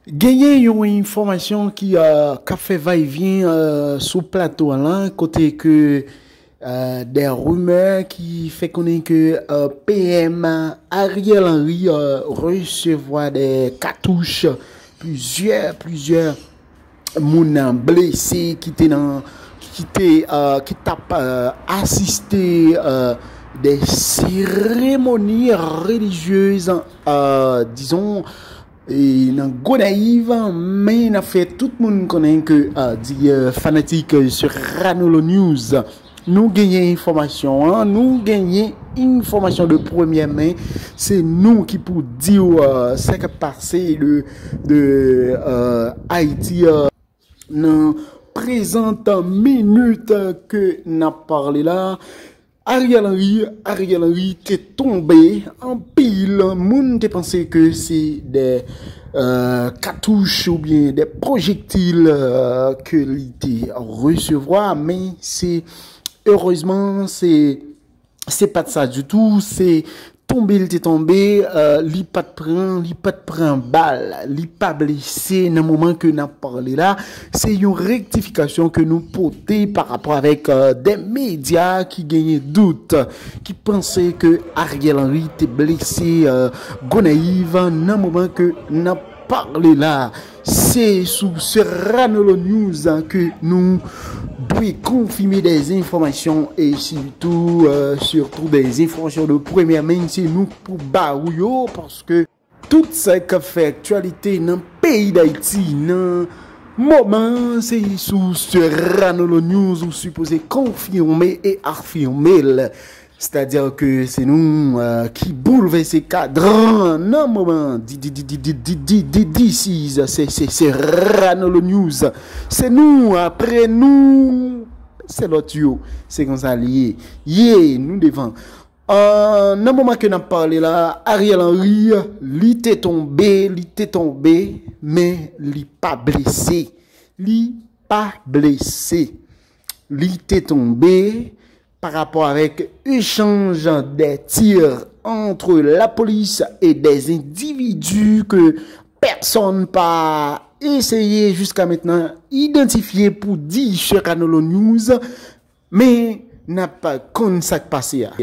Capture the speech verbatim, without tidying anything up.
Genyen yon enfòmasyon ki, euh, k ap fè vayevyen, euh, sou plato a la, kote ke, euh, de rimè ki fè konnen ke, euh, P M Ariel Henry, euh, resevwa de katouch, plizyè, plizyè moun blese ki te nan, ki te, euh, ki t ap, euh, asiste, euh, de seremoni relijyez, euh, dizon, e nan Gonayiv, men n ap fè tout moun konnen ke, euh, di, euh, fanatik, euh, Serranolo News, nou genyen enfòmasyon an, nou genyen enfòmasyon de premyè men, se nou ki pou di w, euh, sa k ap pase de, de, euh, Ayiti, euh, nan prezan minit ke n ap pale la. Ariel Henry, Ariel Henry te tonbe, anpil moun te panse ke se de, euh, katouch oubyen de pwojektil, euh, ke li te resevwa, men se, erezman, se, se pa t sa ditou, se tonbe l te tonbe, euh, li pa t pran, li pa t pran bal, li pa blese nan moman ke n ap pale la. Se yon rektifikasyon ke nou pote pa rapò avèk, euh, de medya ki genyen dout, ki panse ke Ariel Henry te blese, euh, Gonayiv nan moman ke n ap pale la. Se sou Serranolo News ke nou dwe konfime de enfòmasyon e sitou, euh, sitou de enfòmasyon de premyè men, se nou pou ba ou yo, paske tout sa k ap fè aktyalite nan peyi Dayiti nan moman, se sou Serranolo News ou sipoze konfime e afime l. Sètadi ke se nou, euh, ki boulvèse kadran nan moman. Di, di, di, di, di, di, di, di, this is, se, se, Serranolo News. Se nou, apre nou, se lòt yo. Se konsa li ye. Ye, nou devan. Euh, nan moman ke n ap pale la, Ariel Henry, li te tonbe, li te tonbe, men li pa blese. Li pa blese. Li te tonbe pa rapò avèk echanj de tir entre la police et des individus que personne pa eseye jiska mentnan idantifye pou di Serranolo News, men n ap konn sa k pase a.